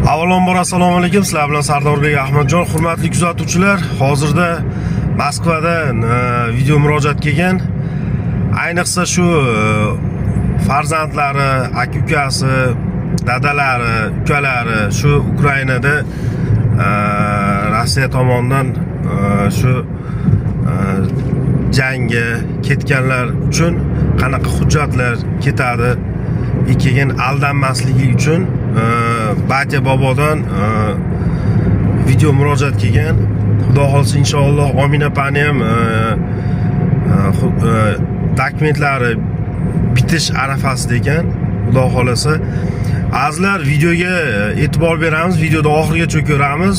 Avvalambor, assalomu alaykum. Sizlar bilan Sardorbek Ahmadjon. Hurmatli kuzatuvchilar, hozirda Moskvadan video murojaat kelgan. Ayniqsa shu farzandlari, aka ukasi, dadalari, ukalari shu Ukrainada Rossiya tomonidan shu jangga ketganlar uchun qanaqa hujjatlar ketadi, keyin aldanmasligi uchun Batya bobodan video murojaat kelgan. Xudo xohlasa, inshaalloh, Omina opani ham dokumentlari bitish arafasida ekan, xudo xohlasa. Azizlar, videoga e'tibor beramiz, videoda oxirigacha ko'ramiz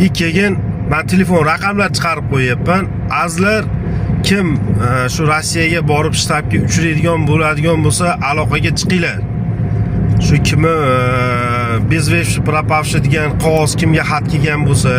и keyin man telefon raqamlar chiqarib qo'yyapman. Azizlar, kim shu Rossiyaga borib shtabga uchraydigan bo'ladigan bo'lsa, aloqaga chiqinglar. Shu kimi без вести пропавший degan qog'oz kimga xat kelgan bo'lsa,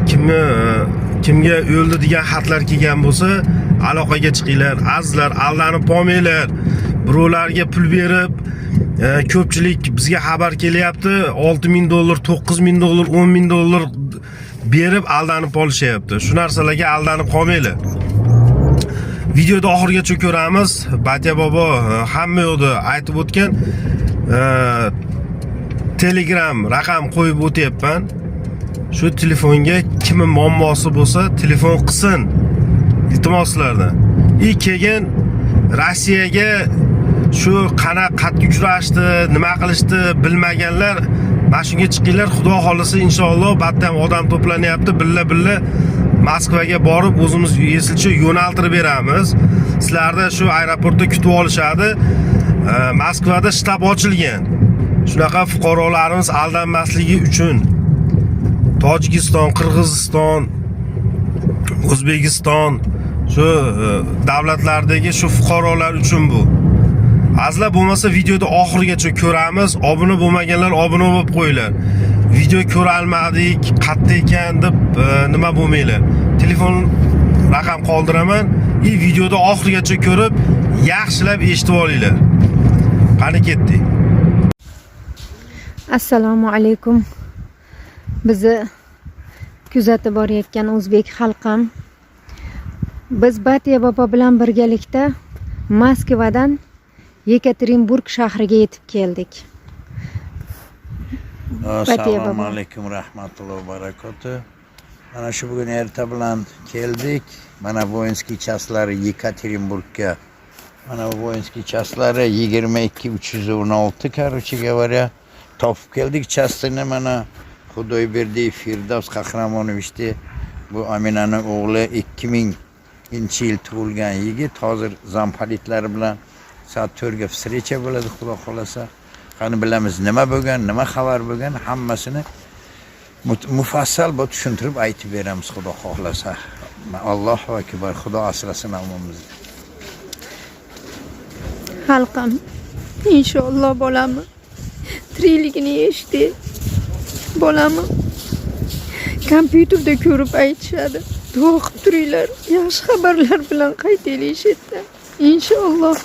kimni kimga o'ldi degan xatlar kelgan bo'lsa, aloqaga chiqinglar. Azizlar, aldanib qolmanglar birovlarga pul berib. Ko'pchilik bizga xabar kelyapti, 6000 dollar, 9000 dollar, 10 000 dollar berib aldanib qolishyapti. Shu narsalarga aldanib qolmanglar. Videoda oxirigacha ko'ramiz. Batya bobo hamma yoqda aytib o'tgan Telegram raqam qo'yib o'tyapman. Shu telefonga kimni muammosi bo'lsa, telefon qilsin, iltimos sizlardan. И keyin Rossiyaga shu qanaqa qatga uchrashdi, nima qilishdi bilmaganlar mana shunga chiqinglar. Xudo xohlasa, inshaalloh, bu ham odam to'planyapti. Billa billa Moskvaga borib, o'zimiz esilcha yo'naltirib beramiz. Sizlarni shu aeroportda kutib olishadi. Moskvada shtab ochilgan shunaqa fuqarolarimiz aldanmasligi uchun. Tojikiston, Qirg'iziston, O'zbekiston, shu davlatlardagi shu fuqarolar uchun bu. Azizlar, bo'lmasa videoda oxirigacha ko'ramiz. Obuna bo'lmaganlar obuna bo'lib qo'yinglar. Video ko'rolmadik, qayerda ekan deb nima bo'lmanglar. Telefon raqam qoldiraman и videoda oxirigacha ko'rib, yaxshilab eshitib olinglar. Qani, ketdik. Assalomu alaykum, bizni kuzatib borayotgan o'zbek xalqim. Biz Batiya bobo bilan birgalikda Moskvadan Yekaterinburg shahriga yetib keldik. Batiya Assalomu bobo. alaykum rahmatullohi va barakatuh. Mana shu bugun erta bilan keldik. Mana воинский часть lari Yekaterinburgga. Mana bu воинский часть lari 22 316, короче говоря, topib keldik часть ini. Mana Xudoyberdiyev Firdavs Qahramonovichni, bu Aminani o'g'li, 2000-yil tug'ilgan yigit. Hozir замполит lari bilan soat 4 ga встреча bo'ladi, xudo xohlasa. Qani, bilamiz nima bo'lgan, nima xabar bo'lgan, hammasini mufassal bu tushuntirib aytib beramiz, xudo xohlasa. Allohu akbar, Xudo asrasin hammamizni. Xalqim, inshaalloh, bolamni tirikligini eshitdik. Bolamni kompyuterda ko'rib aytishadi. Duo qilib turinglar, yaxshi xabarlar bilan qaytaylik shu yerdan, inshaalloh.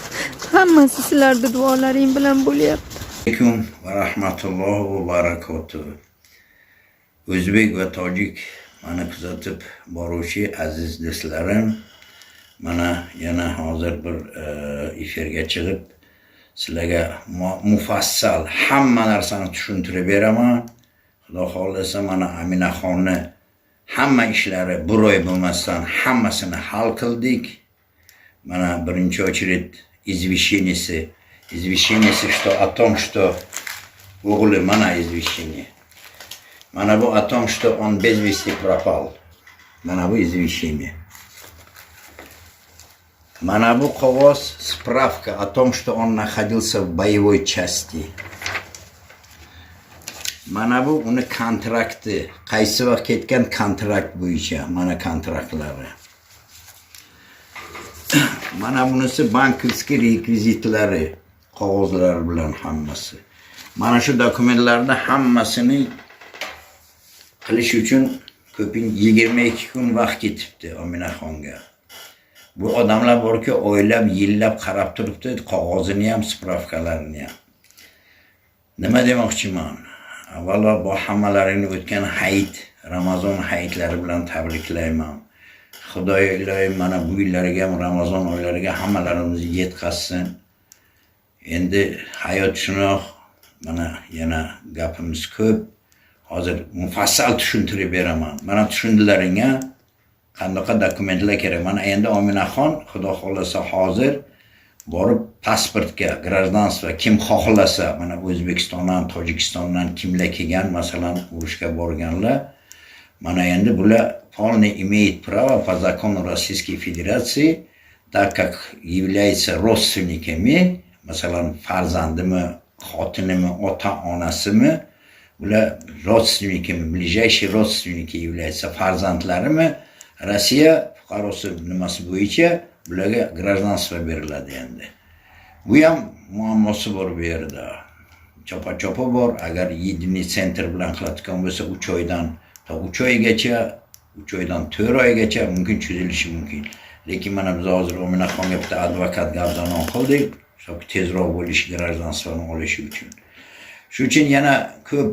Hammasi sizlarni duolaring bilan bo'lyapti. Alaykum va rahmatullohi va barakatuh. O'zbek va tojik mana kuzatib boruvchi aziz do'stlarim, mana yana hozir bir efirga chiqib, sizlarga mufassal hamma narsani tushuntirib beraman. Xudo xohlasa, mana Aminaxonni hamma ishlari bir oy bo'lmasdan hammasini hal qildik. Mana birinchi очередь извещение si, что о том, что o'g'li, mana извещение. Mana bu о том, что он без вести пропал. Mana bu извещение. Mana bu qog'oz, справка о том, что он находился в боевой части. Mana bu uni kontrakti, qaysi vaqt ketgan, kontrakt bo'yicha, mana kontraktlari. Mana bunisi банковский rekvizitlari, qog'ozlar bilan hammasi. Mana shu dokumentlarni hammasini qilish uchun ko'pin 22 kun vaqt ketibdi Ominaxonga. Bu odamlar borki, oylab, yillab qarab turibdi, qog'ozini ham, spravkalarini ham. Nima demoqchiman? Avvalo bu hammalaringni o'tgan hayit, Ramazon hayitlari bilan tabriklayman. Xudoyo iloyim mana bu yillarga ham, Ramazon oylariga hammalarimizni yetkazsin. Endi hayot shunoq, mana yana gapimiz ko'p. Hozir mufassal tushuntirib beraman. Mana tushundilaring a? Qanaqa dokumentlar kerak? Mana endi Ominaxon, Xudo xohlasa, hozir borib pasportga, гражданство kim xohlasa, mana O'zbekistondan, Tojikistondan kimlar kelgan, masalan, urushga borganlar, mana endi bular полный имеет право по закону Российской Федерации, так как является родственниками, masalan, farzandimi, xotinimi, ota onasimi, bular родственниками, ближайшие родственники являются, farzandlarimi, Rossiya fuqarosi nimasi bo'yicha bularga гражданство beriladi endi. Bu ham muammosi bor bu yerda. Chopa-chopa bor. Agar единый центр bilan qiladigan bo'lsa, 3 oydan to 3 oygacha, 3 oydan 4 oygacha mumkin, cho'zilishi mumkin. Lekin mana biz hozir Ominaxonga bitta advokat gapzanon qildik, чтобы tezroq bo'lishi, гражданство ni olishi uchun. Shu uchun yana ko'p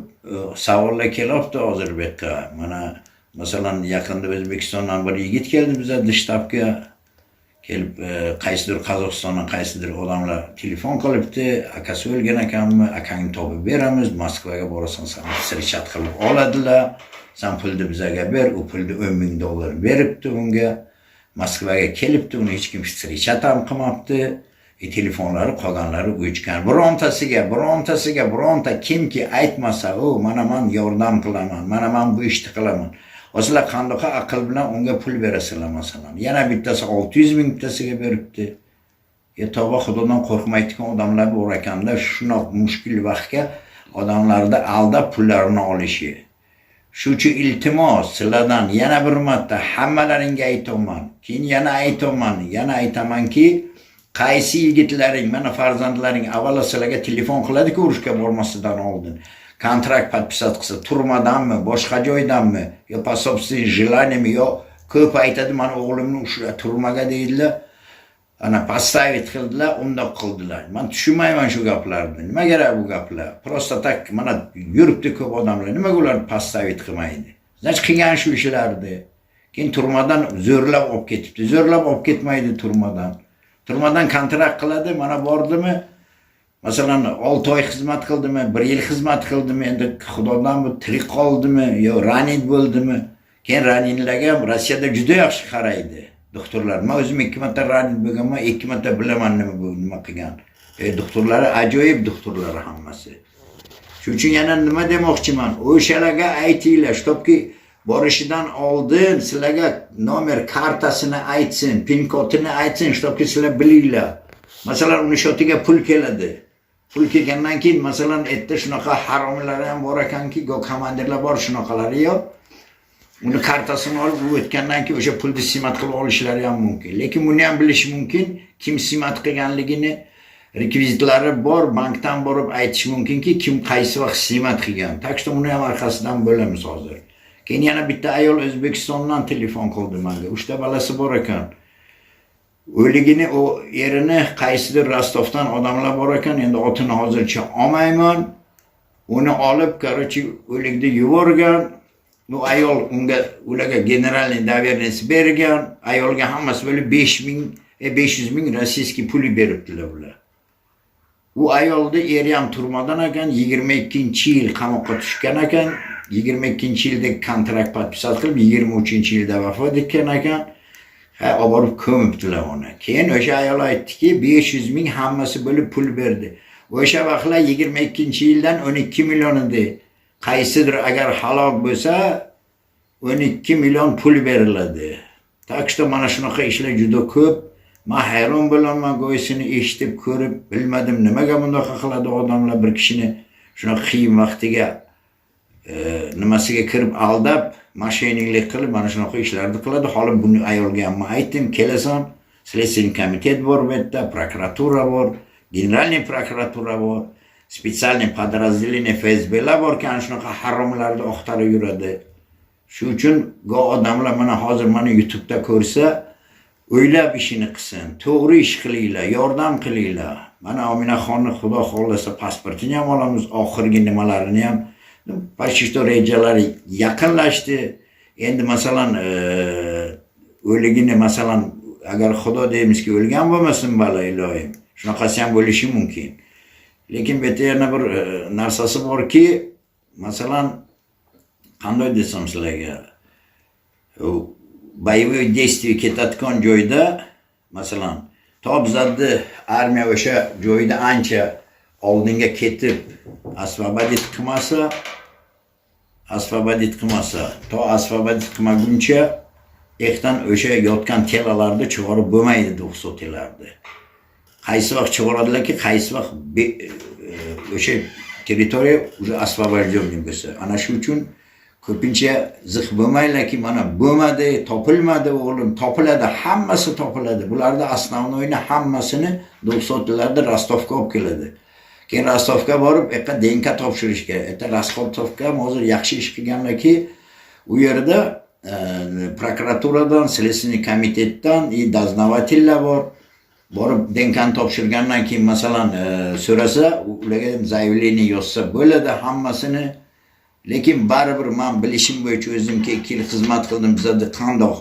savollar kelyapti hozir bu yoqqa. Mana masalan, yaqinda O'zbekistondan bir yigit keldi biza shtabga. Kelib, qaysidir Qozog'istondan qaysidir odamlar telefon qilibdi, akasi o'lgan ekanmi, akangni topib beramiz, Moskvaga borasan, sani встречать qilib oladilar, san pulni bizaga ber. U pulni, 10 000 dollar beribdi unga, Moskvaga kelibdi, uni hech kim встречать ham qilmabdi. Telefonlari, qolganlari o'chgan. Birontasiga bironta kimki aytmasa, u mana man yordam qilaman, mana man bu ishni qilaman, sizlar qandoqa aql bilan unga pul berasizlar? Masalan, yana bittasi 600 000 bittasiga beribdi. E tavba, Xudodan qo'rqmaydigan odamlar bor ekanda, shunaqa mushkul vaqtga odamlarni aldab pullarini olishi. Shu uchun iltimos sizlardan, yana bir marta hammalaringga aytaman, keyin yana aytaman, yana aytamanki, qaysi yigitlaring, mana farzandlaring avvalo sizlarga telefon qiladiku urushga bormasidan oldin, kontrakt подписать qilsa, turmadanmi, boshqa joydanmi, yo по собственным желаниям, yo ko'p aytadi, mani o'g'limni o'sha turmaga deydilar, ana поставить qildilar, undoq qildilar. Man tushunmayman shu gaplarni. Nima kerak bu gaplar? Просто так mana yuribdi ko'p odamlar, nimaga ular поставить qilmaydi? Значит, qilgan shu ishlarni. Keyin turmadan zo'rlab olib ketibdi. Zo'rlab olib ketmaydi turmadan. Turmadan kontrakt qiladi, mana bordimi, masalan, 6 oy xizmat qildimi, bir yil xizmat qildimi, endi Xudodan bu tirik qoldimi yo ранен bo'ldimi. Keyin ранен larga ham Rossiyada juda yaxshi qaraydi doktorlar. Man o'zim ikki marta ранен bo'lganman, ikki marta bilaman nima bu, nima qilgan. Doktorlari ajoyib, doktorlari hammasi. Shuning uchun yana nima demoqchiman, o'shalarga aytinglar, чтоб ki borishidan oldin sizlarga nomer kartasini aytsin, pin kodini aytsin, чтоб ki sizlar bilinglar. Masalan, uni счёт iga pul keladi. Pul kelgandan keyin, masalan, erta shunaqa haromlar ham bor ekanki, komandirlar bor shunaqalari, yo'q, uni kartasini olib, u o'tgandan keyin o'sha pulni снимать qilib olishlari ham mumkin. Lekin buni ham bilish mumkin, kim снимать qilganligini, rekvizitlari bor, bankdan borib aytish mumkinki, kim qaysi vaqt снимать qilgan. Так что buni ham orqasidan bo'lamiz hozir. Keyin yana bitta ayol O'zbekistondan telefon qildi manga, uchta bolasi bor ekan. O'ligini, u erini qaysidir Rostovdan odamlar bor ekan, endi otini hozircha olmayman, uni olib, короче, o'likni yuborgan. Bu ayol unga, ularga генеральный доверенность bergan. Ayolga hammasi bo'lib 5000, 500 000 российский puli beribdilar ular. U ayolni eri ham turmadan ekan, 22-yil qamoqqa tushgan ekan, 22-yilda kontrakt подписать qilib, 23-yilda vafot etgan ekan. Ha, olib borib ko'mibdilar uni. Keyin o'sha ayol aytdiki, 500 000 hammasi bo'lib pul berdi. O'sha vaqtlar, 22-yildan 12 million edi. Qaysidir agar halok bo'lsa, 12 million pul beriladi. Так что mana shunaqa ishlar juda ko'p. Man hayron bo'laman go'ysini eshitib, ko'rib, bilmadim, nimaga bunaqa qiladi odamlar, bir kishini shunaqa qiyin vaqtiga nimasiga kirib, aldab, мошенник lik qilib, mana shunaqa ishlarni qiladi. Holi buni ayolga ham man aytdim, kelasan, Следственный комитет bor bu yerda, prokuratura bor, генеральный prokuratura bor, специальный подразделение ФСБ lar borki, ana shunaqa haromlarni oqtarib yuradi. Shu uchun go odamlar mana hozir mana YouTube'da ko'rsa, o'ylab ishini qilsin, to'g'ri ish qilinglar, yordam qilinglar. Mana Ominaxonni, Xudo xohlasa, pasportini ham olamiz, oxirgi nimalarini ham, почти что rejalari yaqinlashdi. Endi, masalan, o'ligini, masalan, agar Xudo deymizki, o'lgan bo'lmasin balo, iloyim, shunaqasi ham bo'lishi mumkin. Lekin bu yerda yana bir narsasi borki, masalan, qanday desam sizlarga, u боевой действие ketayotgan joyda, masalan, to bizlarni armiya o'sha joyda ancha oldinga ketib освободить qilmasa, to освободить qilmaguncha ehdan o'sha yotgan тело larni chiqarib bo'lmaydi, двухсотый larni. Qaysi vaqt chiqaradilarki, qaysi vaqt o'sha territoriya уже освобожденный bo'lsa. Ana shu uchun ko'pincha ziq bo'lmanglarki, mana bo'lmadi, topilmadi o'g'lim. Topiladi, hammasi topiladi. Bularni основной ni hammasini, двухсотый larni Rostovga olib keladi. Keyin Rostovga borib, u yoqqa ДНК topshirish kerak. Это Rostovga ham hozir yaxshi ish qilganlarki, u yerda prokuraturadan, следственный komitetdan и дознаватель lar bor. Borib ДНК ni topshirgandan keyin, masalan, so'rasa, ularga заявление yozsa bo'ladi hammasini. Lekin baribir man bilishim bo'yicha, o'zimga 2 yil xizmat qildim, bizada qandoq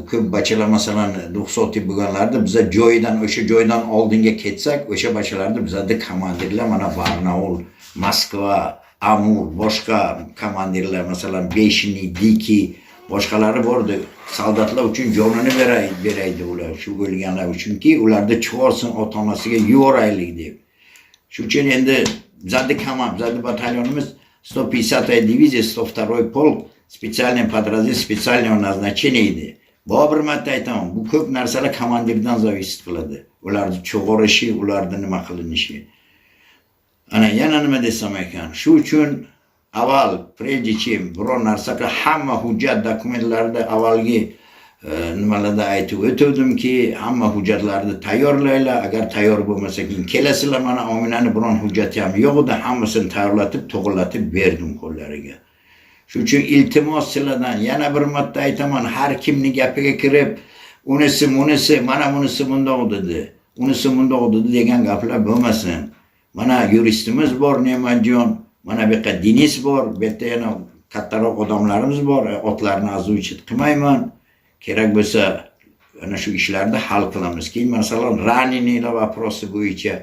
ko'p bachalar, masalan, двухсотый bo'lganlarda, biza joyidan, o'sha joydan oldinga ketsak, o'sha bachalarni bizada komandirlar, mana Barnaul, Moskva, Amur, boshqa komandirlar, masalan, Бешеный, Дикий, boshqalari bordi. Soldatlar uchun jonini beraydi ular, shu o'lganlar uchunki, ularni chiqarsin, ota onasiga yuboraylik deb. Shu uchun endi bizani komand, bizani batalyonimiz 150 дивизия, 102 полк, специальный подраздел специального назначения edi. Bor, bir marta aytaman, bu ko'p narsalar komandirdan зависит qiladi. Ularni chiqarishi, ularni nima qilinishi. Ana yana nima desam ekan, shu uchun avval, прежде чем biror narsa qil, hamma hujjat, dokumentlarni avvalgi nimalarda aytib o'tuvdimki, hamma hujjatlarni tayyorlanglar. Agar tayyor bo'lmasa, keyin kelasizlar. Mana Ominani biron hujjati ham yo'q edi, hammasini tayyorlatib, to'g'irlatib berdim qo'llariga. Shuning uchun iltimos sizlardan, yana bir marta aytaman, har kimni gapiga kirib, unisi bunisi, mana bunisi bundoq dedi, unisi bundoq dedi degan gaplar bo'lmasin. Mana yuristimiz bor, Ne'matjon, mana bu yoqqa Denis bor, bu yerda yana kattaroq odamlarimiz bor, otlarni озвучить qilmayman. Kerak bo'lsa, ana shu ishlarni hal qilamiz. Keyin, masalan, раненый lar вопросы bo'yicha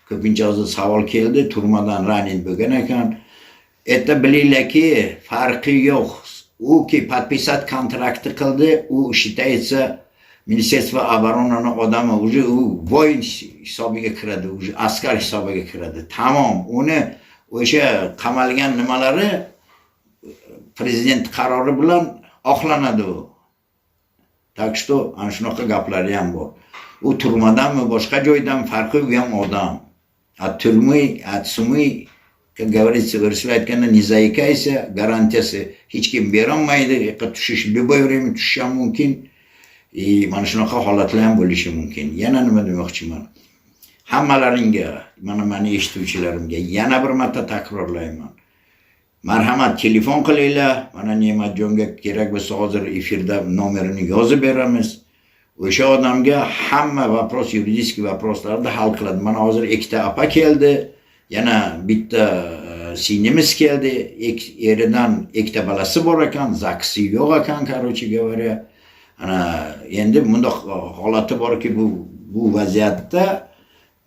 ko'pincha hozir savol keldi, turmadan ранен bo'lgan ekan. Erta bilinglarki, farqi yo'q. U ki подписать kontraktni qildi, u считается Министерство обороны ni odami, уже u воин hisobiga kiradi, уже askar hisobiga kiradi. Tamom, uni o'sha qamalgan nimalari prezident qarori bilan oqlanadi u. Так что ana shunaqa gaplari ham bor. U turmadanmi, boshqa joydan, farqi, u ham odam. От тюрьмы, от сумы, как говорится, ruslar aytganda, не заикайся, garantiyasi hech kim berolmaydi. U yoqqa tushish, любое время tushishi ham mumkin. И mana shunaqa holatlar ham bo'lishi mumkin. Yana nima demoqchiman? Hammalaringga, mana meni eshituvchilarimga yana bir marta takrorlayman. Marhamat, telefon qilinglar. Mana Ne'matjonga kerak bo'lsa, hozir efirda nomerini yozib beramiz. O'sha odamga hamma вопрос, юридический вопрос larni hal qiladi. Mana hozir ikkita opa keldi, yana bitta singlimiz keldi. Eridan ikkita bolasi bor ekan, ЗАГС i yo'q ekan, короче говоря. Ana endi bundoq holati borki, bu vaziyatda,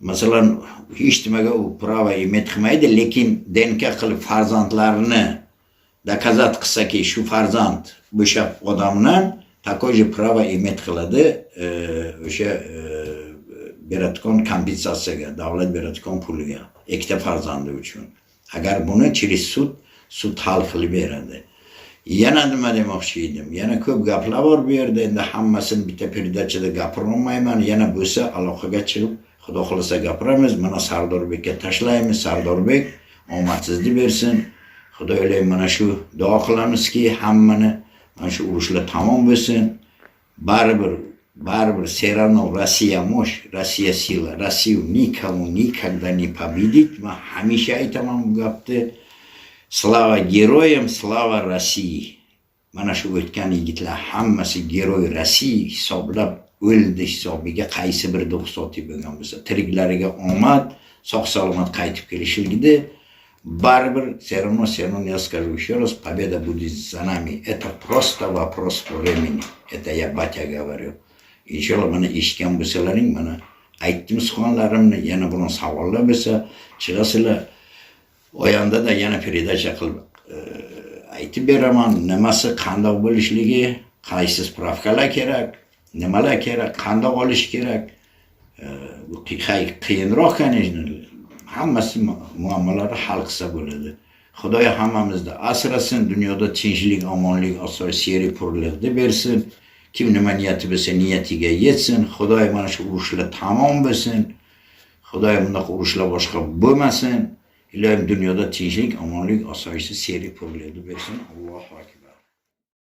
masalan, hech nimaga u право иметь qilmaydi, lekin ДНК qilib farzandlarini доказать qilsaki, shu farzand o'sha odamdan, такой же право иметь qiladi o'sha beradigan kompensatsiyaga, davlat beradigan puliga, ikkita farzandi uchun. Agar buni через суд, sud hal qilib beradi. Yana nima demoqchi edim? Yana ko'p gaplar bor bu yerda, endi hammasini bitta передача da gapirolmayman. Yana bo'lsa, aloqaga chiqib, Xudo xohlasa, gapiramiz. Mana Sardorbekka tashlaymiz. Sardorbek omadsizni bersin. Xudo o'ylayman, mana shu duo qilamizki, hammani mana shu urushlar tamom bo'lsin. Baribir все равно Россия мощь, Россия сила. Россию никому никогда не победить. Man hamisha aytaman bu gapni. Слава героям, слава России. Mana shu o'tgan yigitlar hammasi герой России hisoblab. O'ldi hisobiga qaysi bir ruxsati bo'lgan bo'lsa, tiriklariga omad, sog' salomat qaytib kelishligida. Baribir, все равно, я скажу еще раз, победа будет за нами. Это просто вопрос времени. Это я, батя, говорю. Inshaalloh, mana eshitgan bo'lsalaring, mana aytdim suxanlarimni. Yana biron savollar bo'lsa, chiqasizlar. Oyanda da yana передача qilib aytib beraman, nimasi qandoq bo'lishligi, qaysi справка lar kerak, nimalar kerak, qandoq olish kerak. Bu qiyinroq, конечно, hammasi muammolarni hal qilsa bo'ladi. Xudoyo hammamizni asrasin, dunyoda tinchlik, omonlik, osoyish, seri purlikni bersin. Kim nima niyati bo'lsa, niyatiga yetsin. Xudoyo, mana shu urushlar tamom bo'lsin. Xudoyo, bunaqa urushlar boshqa bo'lmasin. Iloyim, dunyoda tinchlik, omonlik, osoyishta, seri purlikni bersin. Allohu akbar.